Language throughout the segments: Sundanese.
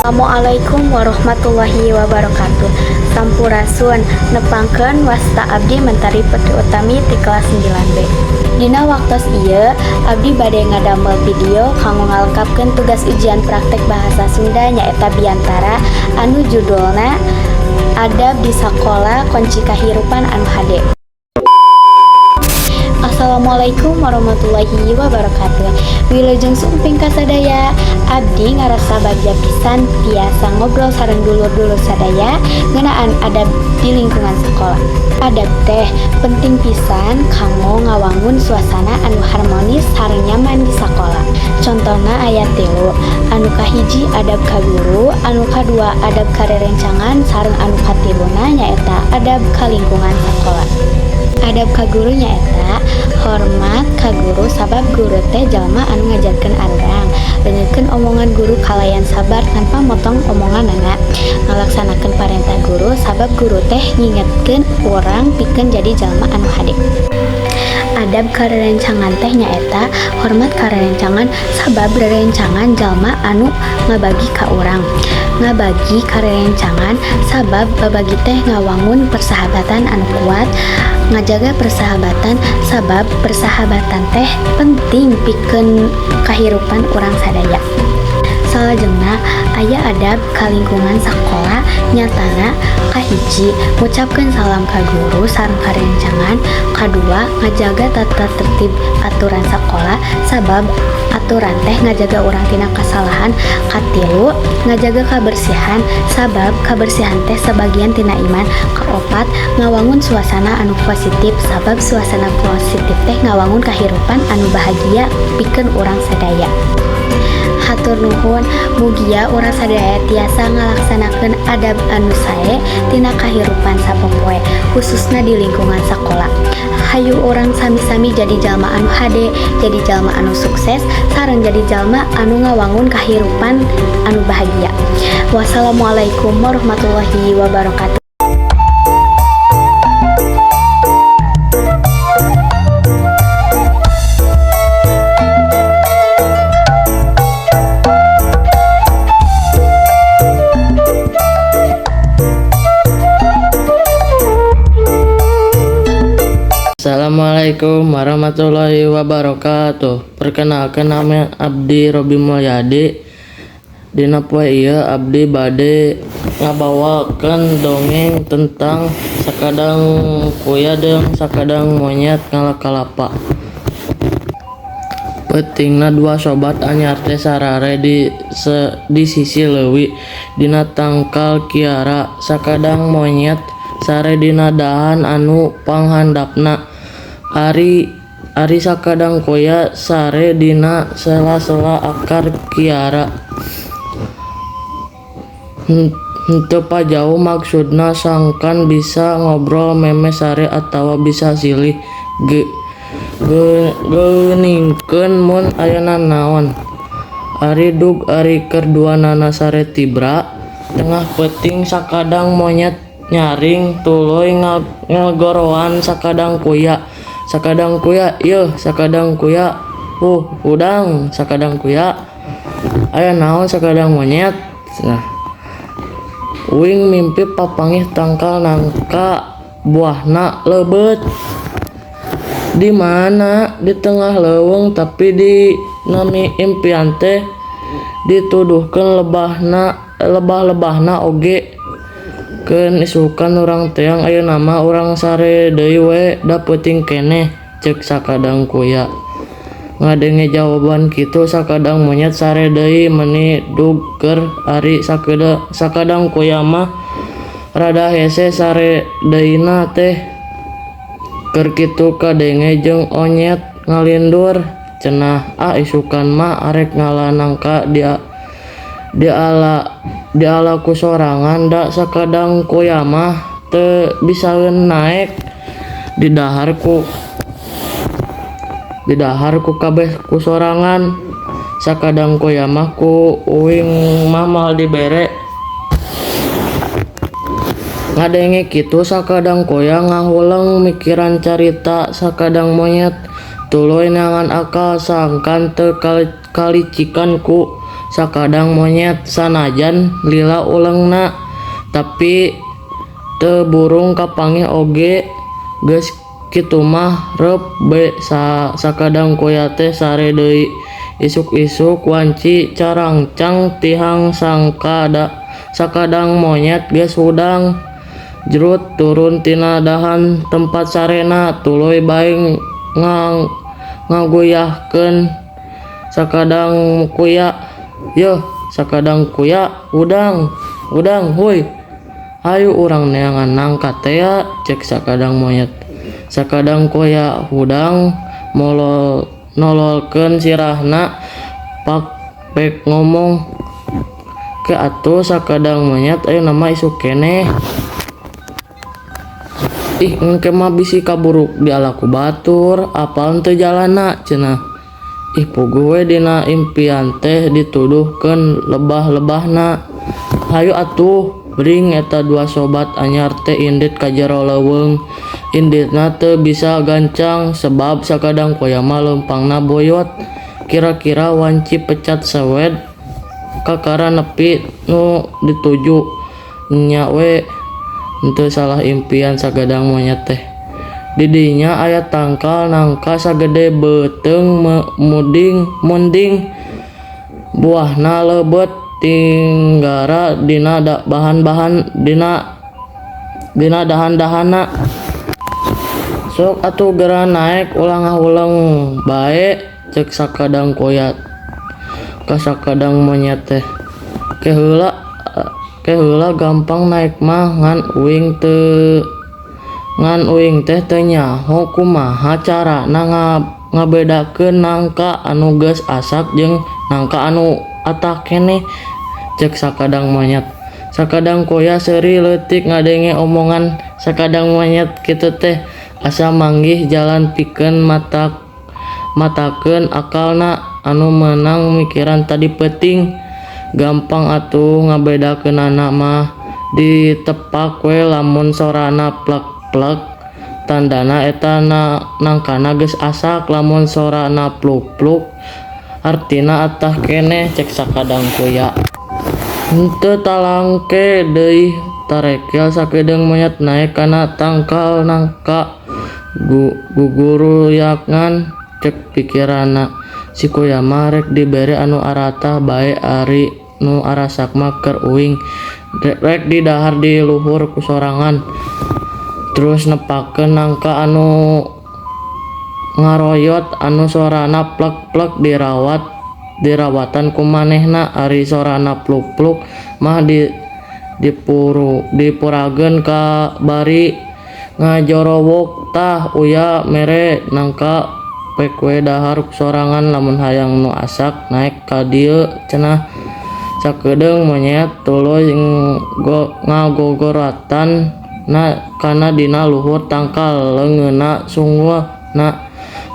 Assalamualaikum warahmatullahi wabarakatuh. Sampurasun, nepangkeun wasta abdi Mentari Putri Utami ti kelas 9B. Dina waktos ieu abdi bade ngadamel video kanggo ngalengkapkeun tugas ujian praktek bahasa Sunda, nyaeta biantara anu judulna Adab di Sakola Kunci Kahirupan Anu Hade. Assalamualaikum warahmatullahi wabarakatuh. Wilujeng sumping kasadaya. Abdi ngarasa bagja pisan tiasa ngobrol sareng dulur-dulur sadaya ngeunaan adab di lingkungan sekolah. Adab teh penting pisan kanggo ngawangun suasana anu harmonis sareng nyaman di sakola. Contohna aya tilu. Anu kahiji, adab ka guru, anu kadua, adab ka rerencangan, sareng anu katiluna nyaeta adab ka lingkungan sakola. Adab ka guru nyaeta hormat ka guru, sabab guru teh jalma anu ngajarkeun arurang. Dengekeun omongan guru kalayan sabar tanpa motong omonganana. Ngalaksanakeun parentah guru, sabab guru teh ngingetkeun urang pikeun jadi jalma anu hade. Adab ka rerencangan teh nyaeta hormat ka rerencangan, sabab rerencangan jalma anu ngabagi ka urang. Ngabagi ka rerencangan, sabab babagi teh ngawangun persahabatan anu kuat. Ngajaga persahabatan, sabab persahabatan teh penting pikeun kahirupan urang sadaya. Salajengna aya adab ka lingkungan sakola, nyatana kahiji, ngucapkeun salam ka guru sareng ka rerencangan, kadua, ngajaga tata tertib aturan sakola, sabab aturan teh ngajaga urang tina kasalahan, katilu, ngajaga kabersihan, sabab kabersihan teh sabagian tina iman, kaopat, ngawangun suasana anu positif, sabab suasana positif teh ngawangun kahirupan anu bahagia pikeun urang sadaya. Hatur nuhun, mugia urang sadaya tiasa ngalaksanakeun adab anu sae tina kahirupan sapopoe, khususna di lingkungan sakola. Hayu urang sami-sami jadi jalma anu hade, jadi jalma anu sukses, sareng jadi jalma anu ngawangun kahirupan anu bahagia. Wassalamualaikum warahmatullahi wabarakatuh. Assalamualaikum warahmatullahi wabarakatuh. Perkenalkan, nama Abdi Robi Mulyadi. Dina poe ieu abdi bade ngabawakeun dongeng tentang sakadang kuya jeung sakadang monyet ngala kalapa. Peutingna dua sobat anyar teh sarare di sisi leuwi dina tangkal kiara. Sakadang monyet sare dina dahan anu panghandapna, ari sakadang kuya sare dina sela-sela akar kiara. Henteu pajauh, maksudna sangkan bisa ngobrol memeh sare atawa bisa silih geuningkeun mun aya nanaon. Ari dug ari keur duanana sare tibra, tengah peuting sakadang monyet nyaring tuluy ngagoroan sakadang kuya. "Sakadang kuya, yeuh, sakadang kuya, hudang, sakadang kuya." "Aya naon, sakadang monyet?" cenah. "Uing mimpi papanggih tangkal nangka, buahna leubeut." "Di mana?" "Di tengah leuweung, tapi dina impian teh dituduhkeun lebah-lebahna oge. Keun isukan urang teang, ayeuna mah urang sare deui we, da peuting keneh," ceuk sakadang kuya. Ngadenge jawaban kitu, sakadang monyet sare deui meuni dug keur ari sakadang kuya mah rada hese sare deuyna teh. Keur kitu kadenge jeung onyet ngalindur. Cenah, "Ah, isukan mah arek ngala nangka diala ku sorangan, da sakadang kuya mah teu bisaeun naek, didahar ku kabeh ku sorangan. Sakadang kuya mah ku uing mah moal dibere." Ngadenge kitu, sakadang kuya ngahuleng mikiran carita sakadang monyet, tuluy neangan akal sangkan teu kalicikan ku Sakadang monyet sanajan lila ulengna tapi teu burung kapanggih oge. Geus kitu mah reup be Sakadang Kuya teh sare deui. Isuk-isuk wanci carangcang tihang Sakadang Monyet geus hudang. Jrut turun tina dahan tempat sarena tuluy bae ngaguyahkeun Sakadang Kuya, "Yeuh Sakadang Kuya, hudang hudang huy. Hayu urang neangan nangka tea," cek Sakadang Monyet. Sakadang Kuya hudang nololkeun sirahna pek ngomong, "Ke atuh Sakadang Monyet, ayeuna mah isuk keneh. Ih, engke mah bisi kaburu dialak ku batur, apal henteu jalanna," cenah. "Ih, puguh we dina impian teh dituduhkeun lebah-lebahna. Hayu atuh." Bring eta dua sobat anyar teh indit ka jero leuweung. Inditna teu bisa gancang sebab Sakadang Kuya mah leumpangna boyot. Kira-kira wanci pecat sewed kakara nepi nu dituju. Nya we henteu salah impian Sakadang Monyet teh. Di dinya aya tangkal nangka sagede beuteung munding. Buahna leubeut tinggara dina bahan-bahan dina dina dahan-dahanna. "Sok atuh geura naek, ulah ngahuleng bae," cek Sakadang Kuya ka Sakadang Monyet teh. "Ke heula, ke heula, gampang naek mah, ngan uing teh teu nyaho kumaha carana ngabedakeun nangka anu geus asak jeung nangka anu atah keneh," cek Sakadang Monyet. Sakadang Kuya seuri leutik ngadenge omongan Sakadang Monyet kitu teh, asa manggih jalan pikeun matakeun akalna anu meunang mikiran tadi peuting. "Gampang atuh ngabedakeunana mah, ditepak we. Lamun sorana plek-plek tandana eta nangkana geus asak, lamun sorana pluk-pluk artina atah keneh," cek Sakadang Kuya. Henteu talangke deui tarekel Sakedeung Monyet naek kana tangkal nangka. Guguruyakan cek pikiranna, si Kuya mah rek dibere anu aratah bae, ari nu arasak mah keur uing rek didahar di luhur ku sorangan. Terus nepakkeun nangka anu ngaroyot, anu sorana plek-plek dirawatan ku manehna, ari sorana pluk-pluk mah dipurageun ka bari ngajorowok. "Tah Uya, mere nangka pek we dahar ku sorangan, lamun hayang nu asak naek ka dieu," cenah. Sakedeung Monyet tuluy ngagogoratan kana dina luhur tangkal. Leungeunna sungulna,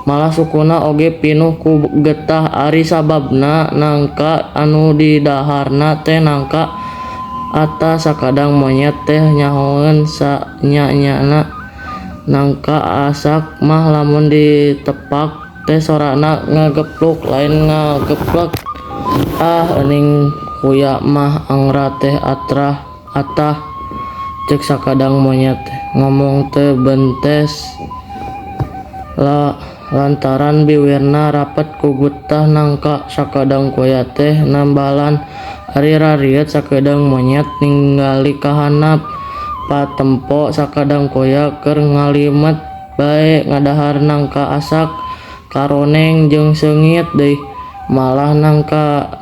malah sukuna oge pinuh ku getah, ari sababna nangka anu didaharna teh nangka atah. Sakadang Monyet teh nyahoeun sanya-nyana nangka asak mah lamun ditepak teh sorana ngagepluk, lain ngageplek. "Ah, euning Kuya mah angra teh atah," cek Sakadang Monyet ngomong teu bentes lantaran biwirna rapet ku getah nangka. Sakadang Kuya teh nambalan, ari rarieut Sakedeung Monyet ningali ka handap. Patempo Sakadang Kuya keur ngalimet bae ngadahar nangka asak karoneng jeung seungit deui, malah nangka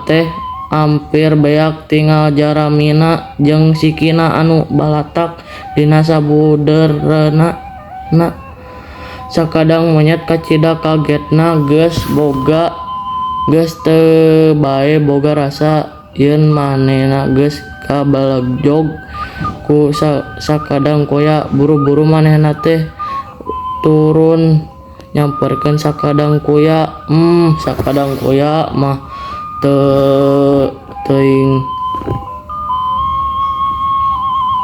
teh ampir beak tinggal jaramina jeung sikina anu balatak dina sabudeureunna. Sakadang Monyet kacida kagetna, geus teu bae boga rasa yeun manehna geus kabalejog ku Sakadang Kuya. Buru-buru manehna teh turun nyamperkeun Sakadang Kuya. Sakadang Kuya mah teu teuing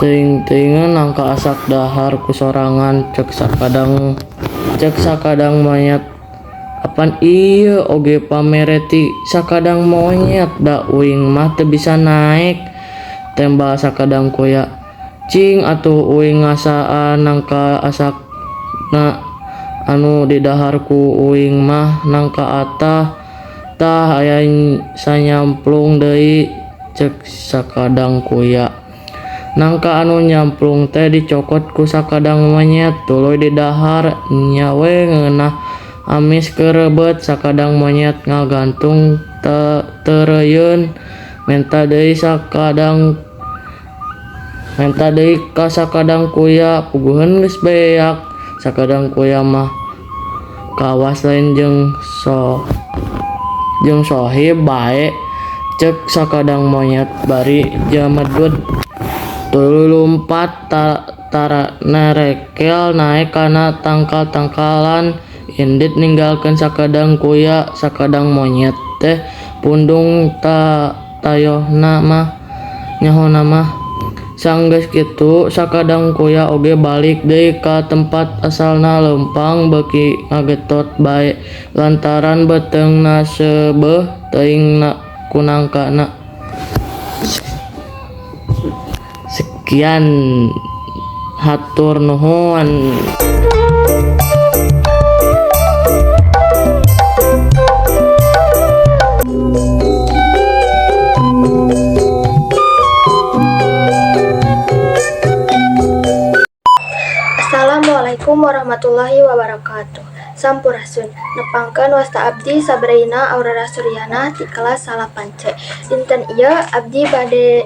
teuing-teuingeun nangka asak dahar ku sorangan, cek Sakadang Monyet. Apan ieu oge pamere ti sakadang monyet da uing mah teu bisa naek, tembal sakadang kuya. Cing atuh uing ngasaan nangka asakna anu didahar ku uing mah nangka atah. Tah aya sanyamplung deui, cek sakadang kuya. Nangka anu nyamplung teh dicokot ku sakadang monyet tuluy didahar nya we ngeunah amis keurebeut sakadang monyet ngagantung teureuyeuun menta deui sakadang menta deui ka sakadang kuya puguheun geus beak sakadang kuya mah kawas lain jeung so jeung sohib bae cek sakadang monyet bari jamedud tuluy lumpat tara nerekel naek kana tangkal-tangkalan indit ninggalkeun sakadang kuya sakadang monyet teh pundung tayohna mah nyahona mah. Sanggeus kitu sakadang kuya oge balik deui ka tempat asalna leumpang beuki ngagetot bae lantaran beuteungna seubeuh teuing ku nangkana. Sekian hatur nuhun. Assalamualaikum warahmatullahi wabarakatuh. Sampurasun. Nepangkeun wasta abdi Sabrina Aurora Suryana ti kelas 8C. Dinten ieu abdi bade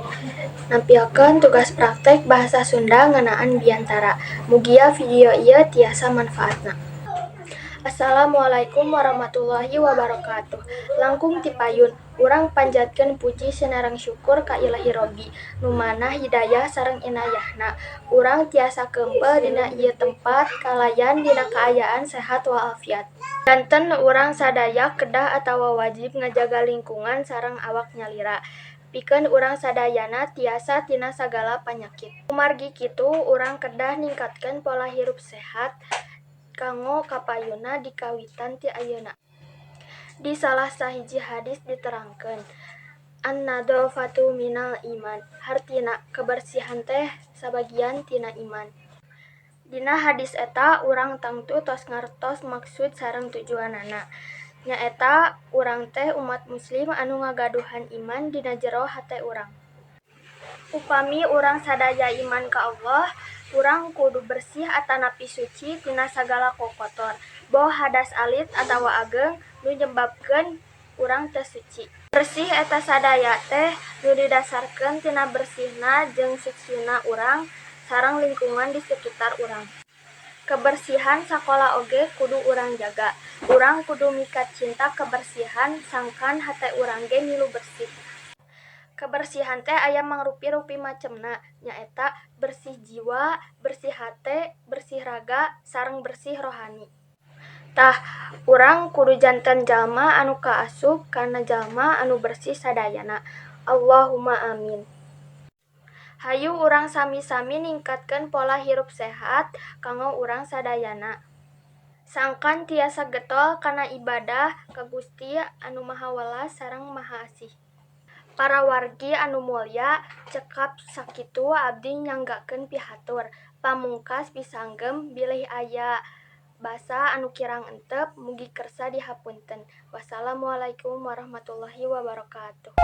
nampilkeun tugas praktek bahasa Sunda ngeunaan biantara. Mugia video ieu tiasa manfaatna. Assalamualaikum warahmatullahi wabarakatuh. Langkung ti payun, urang panjatkeun puji sinareng syukur ka Ilahi Robbi, nu mana hidayah sareng inayahna urang tiasa keumpel dina ieu tempat kalayan dina kaayaan sehat walafiat. Janten urang sadaya kedah atawa wajib ngajaga lingkungan sareng awak nyalira, pikeun urang sadayana tiasa tina sagala panyakit. Kumargi kitu urang kedah ningkatkeun pola hirup sehat kanggo kapayunna dikawitan ti ayeuna. Di salah sahiji hadis diterangkeun, An-nadhafatu minal iman, hartina kebersihan teh sabagian tina iman. Dina hadis eta urang tangtu tos ngartos maksud sareng tujuanana, nyaeta urang teh umat muslim anu ngagaduhan iman dina jero hate urang. Upami urang sadaya iman ka Allah, urang kudu bersih atanapi suci tina sagala kokotor, boh hadas alit atawa ageng nu nyebabkeun urang teu suci. Bersih eta sadaya teh nu didasarkeun tina bersihna jeung sucina urang sareng lingkungan di sekitar urang. Kebersihan sakola oge kudu urang jaga. Urang kudu mikacinta kebersihan sangkan hate urang ge milu bersih. Kebersihan teh aya mangrupi-rupi macemna, nyaeta bersih jiwa, bersih hate, bersih raga, sareng bersih rohani. Tah, urang kudu janten jalma anu kaasup kana jalma anu bersih sadayana. Allahumma amin. Hayu urang sami-sami ningkatkeun pola hirup sehat kanggo urang sadayana. Sangkan tiasa getol kana ibadah ka Gusti Anu Maha Welas sareng Maha Asih. Para wargi anu mulya, cekap sakitu abdi nyanggakeun pihatur. Pamungkas pisanggem bilih aya basa anu kirang entep mugi kersa dihapunten. Wassalamualaikum warahmatullahi wabarakatuh.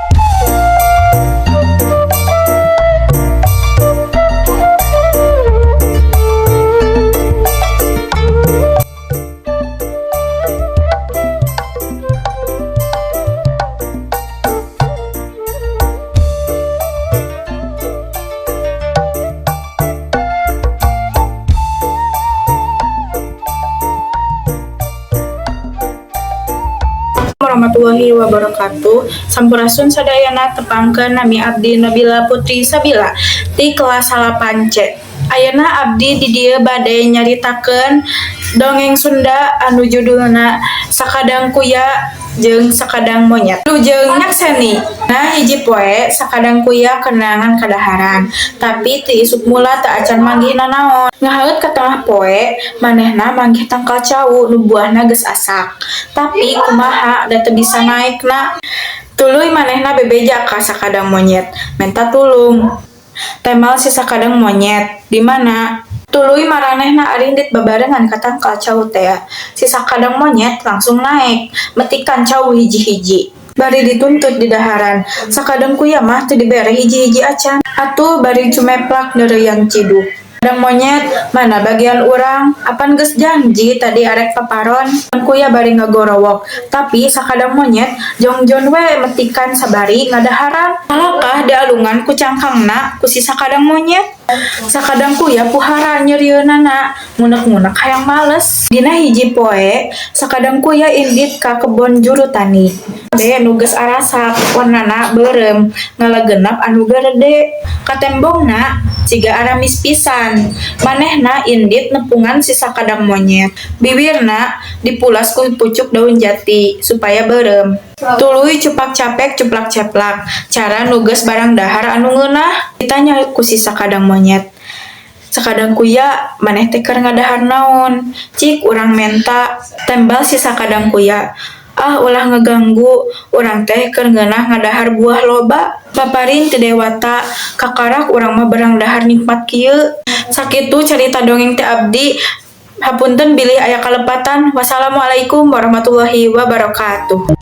Warahmatullahi wabarakatuh. Sampurasun sadayana, tepangkeun nami abdi Nabila Putri Sabila ti kelas 8C. Ayeuna abdi di dieu bade nyaritakeun dongeng Sunda anu judulna Sakadang Kuya jeung Sakadang Monyet. Wilujeng nyakseni. Nah, hiji poe sakadang kuya keur neangan kadaharan, tapi ti isuk mula teu acan manggih nanaon. Ngahaeut ka tengah poe, manehna manggih tangkal cau nu buahna geus asak. Tapi kumaha da teu bisa naekna. Tuluy manehna bebeja ka sakadang monyet, menta tulung. Tembal si sakadang monyet, "Di mana?" Tuluy maranehna arindit babarengan ka tangkal cau tea. Si sakadang monyet langsung naek, metikan cau hiji-hiji. Bari dituntut didaharan, sakadang kuya mah teu dibere hiji-hiji acan. Atuh bari cumeplak neureuyan ciduh. Sakadang monyet, "Mana bagian urang? Apan geus janji tadi arek paparon?" Kuya bari ngagorowok, tapi sakadang monyet jongjon we metikan sabari ngadaharan. Kalakah dialungan ku cangkangna ku si sakadang monyet. Sakadang kuya puhara nyerieunana, ngunek-ngunek hayang males. Dina hiji poe, sakadang kuya indit ka kebon jurutani. Cabe nu geus arasak, warnana beureum, ngalagenap anu garede. Katembongna siga aramis pisan. Manehna indit nepungan si sakadang monyet. Bibirna dipulas ku pucuk daun jati supaya beureum. Tuluy cupak capek cuplak ceplak, cara nu geus barang dahar anu ngeunah. Ditanya ku si sakadang monyet, "Sakadang kuya, maneh teh keur ngadahar naon? Cik urang menta." Tembal si sakadang kuya, "Ah, ulah ngaganggu, urang teh keur ngeunah ngadahar buah loba. Paparin ti dewata, kakarak urang mah barang dahar nikmat kieu." Sakitu carita dongeng ti abdi. Hapunten bilih aya kalepatan. Wassalamualaikum warahmatullahi wabarakatuh.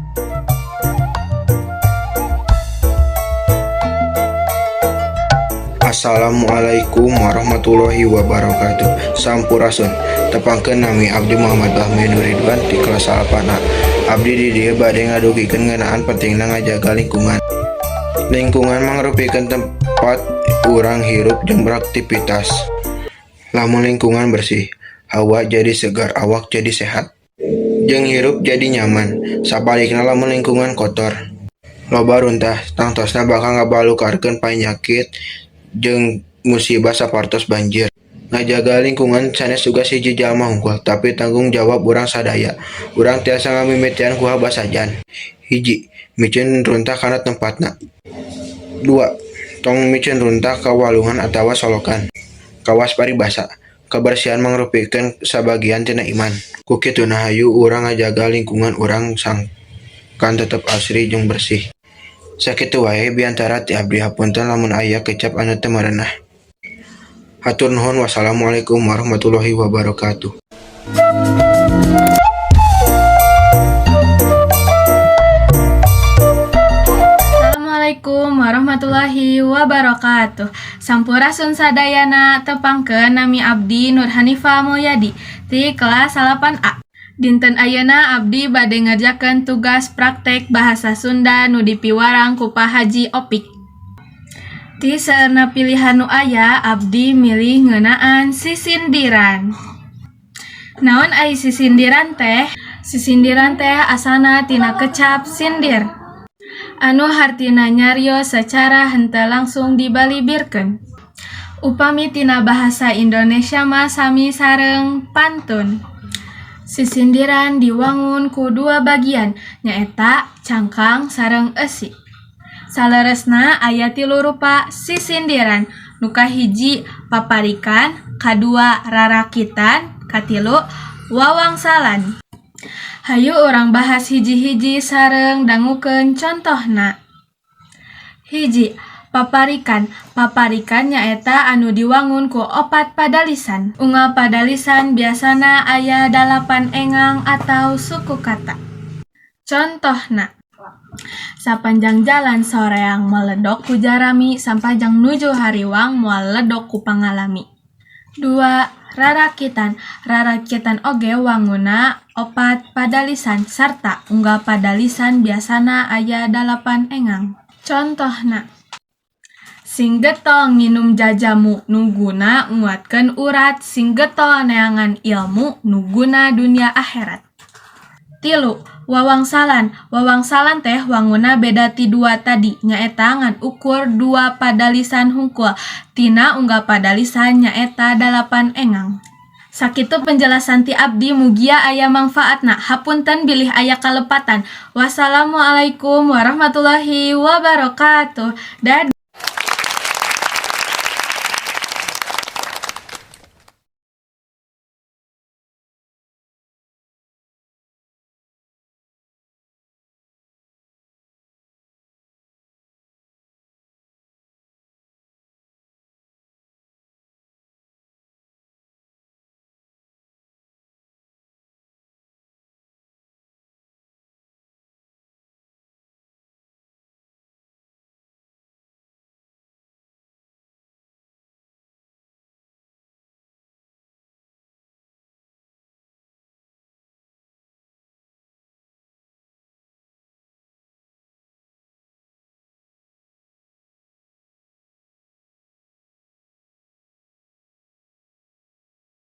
Assalamualaikum warahmatullahi wabarakatuh. Sampurasun. Tepangkeun, nami abdi Muhammad Fahmi Nuridwan di kelas 8A. Abdi di dieu bade ngadugikeun ngeunaan pentingna ngajaga lingkungan. Lingkungan mangrupikeun tempat urang hirup jeung beraktivitas. Lamun lingkungan bersih, hawa jadi segar, awak jadi sehat, jeung hirup jadi nyaman. Sabalikna, lamun lingkungan kotor, loba runtah, tangtosna bakal ngabalukarkeun panyakit jeung musibah sapertos banjir. Ngajaga lingkungan sanes tugas hiji jalma hungkul, tapi tanggung jawab urang sadaya. Urang tiasa ngamimitian ku habasajan. 1. Miceun runtah kana tempatna. 2. Tong miceun runtah ka walungan atawa solokan. Kawas paribasa, kabersihan mangrupikeun sabagian tina iman. Ku kituna, hayu urang ngajaga lingkungan urang sangkan tetep asri jeung bersih. Sakitu wae biantara ti abdi, hapunten lamun aya kecap anu teu merenah. Hatur nuhun, wassalamualaikum warahmatullahi wabarakatuh. Assalamualaikum warahmatullahi wabarakatuh. Sampurasun sadayana, tepangkeun, nami abdi Nur Hanifah Mulyadi ti kelas 8A. Dinten ayeuna abdi bade ngerjakeun tugas praktek bahasa Sunda nu dipiwarang ku Pak Haji Opik. Ti saeurna pilihan nu aya, abdi milih ngeunaan sisindiran. Naon ai sisindiran teh? Sisindiran teh asalna tina kecap sindir, anu hartina nyarios sacara henteu langsung dibalibirkeun. Upami tina bahasa Indonesia mah sami sareng pantun. Sisindiran diwangun ku dua bagian, nyaeta cangkang sareng eusi. Saleresna aya tilu rupa sisindiran. Nu kahiji paparikan, kadua rarakitan, katilu wawangsalan. Hayu urang bahas hiji-hiji sareng dangukeun contohna. 1. Paparikan. Paparikan nyaeta anu diwangun ku opat padalisan. Unggal padalisan biasana aya dalapan engang atau suku kata. Contohna, Sapanjang jalan soreang meledok ku jarami, sapanjang nuju hariwang moal ledok ku pangalami. 2. Rarakitan. Rarakitan oge wangunna opat padalisan sarta unggal padalisan biasana aya dalapan engang. Contohna, Sing getol nginum jajamu nu guna nguatkeun urat, sing getol neangan ilmu nu guna dunya akhirat. 3. Wawangsalan. Wawangsalan teh wangunna beda ti dua tadi, nyaeta ngan ukur dua padalisan hungkul. Tina unggal padalisan nyaeta dalapan engang. Sakitu penjelasan ti abdi, mugia aya mangfaatna. Hapunten bilih aya kalepatan. Wassalamualaikum warahmatullahi wabarakatuh. Dadah.